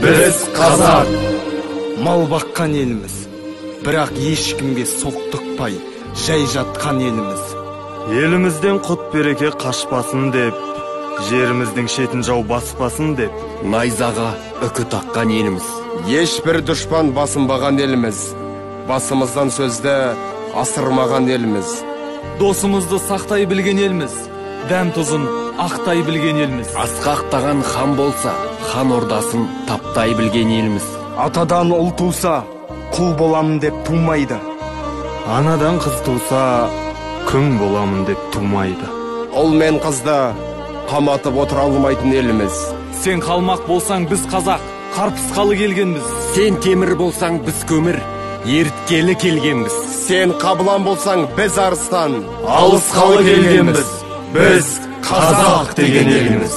Біз қазақ. Мал баққан елміз, бірақ ешкімге соқтықпай жай жатқан елміз. Елімізден құт береке қашпасын деп, жеріміздің шетін жау баспасын деп, найзаға үкі таққан елміз. Ешбір дұшпан басынбаған елміз, басымыздан сөзді асырмаған елміз. Досымызды сақтай білген елміз, дәм тұзын ақтай білген елміз. Асқақтаған хан болса, хан ордасын таптай білген елміз. Атадан ұл туса, құл боламын деп тумайды. Анадан қыз туса, күң боламын деп тумайды. Ұл мен қызды қаматып отыра алмайтын елміз. Сен қалмақ болсаң, біз қазақ, қарпысқалы келгенбіз. Сен темір болсаң, біз көмір, еріткелі келгенбіз. Сен қабылан болсаң, біз арыстан, алысқалы келгенбіз. Біз қазақ деген елміз.